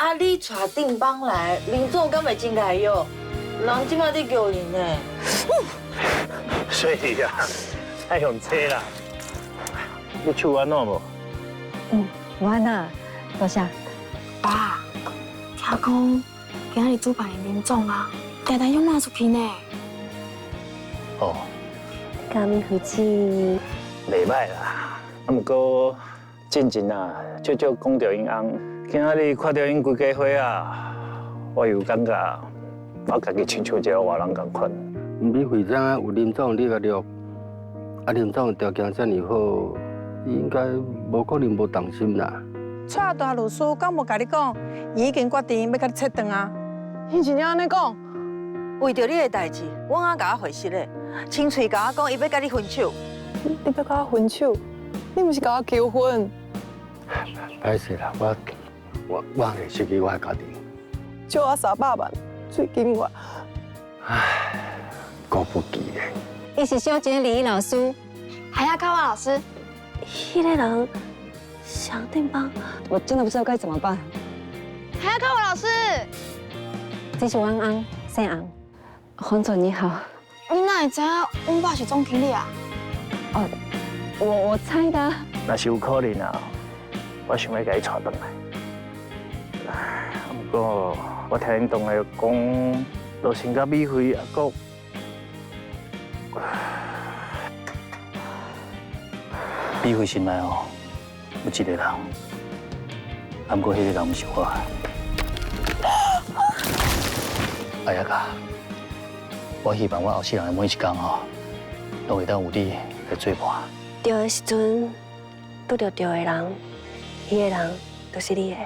啊，你帶振邦來，林總敢會真𠢕約？人這馬咧叫𪜶呢。所以啊，愛用車啦。你手按怎無？嗯，無按怎，多謝。爸，聽講今仔日主辦的林總啊，定定擁罵出去呢。哦。嘉美夫妻。袂䆀啦，啊，毋過進前啊，少少講著𪜶翁，今仔日看著𪜶規家伙啊，我又感覺我家己親像一个外人仝款。美惠知影有林總你共錄，啊林總條件遮爾好，應該無可能無動心啦。蔡大律師敢無共你講，伊已經決定欲共你切斷啊？伊真正按呢講？為著你的代誌，阮翁共我回實咧，清喙共我講，伊欲共你分手。你欲共我分手？你毋是共我求婚？歹勢啦，我會失去我的家庭。借我300萬，最近我，唉，過不及咧。伊是小姐禮儀老師，還要卡瓦老師。彼个人想振邦，我真的不知道該怎麼辦。還要卡瓦老師，這是阮翁，姓洪。洪總你好。你哪會知影阮爸是總經理啊？哦，我猜的。若是有可能啊，我想欲共伊帶轉來。毋過我聽𪜶同學講，羅生佮美惠阿國，美惠心內哦有一個人，啊，毋過彼个人毋是我。阿雅卡，我希望我後世人的每一工吼，攏會當有你來做伴。對的時陣，拄著對的人，彼个人就是你的。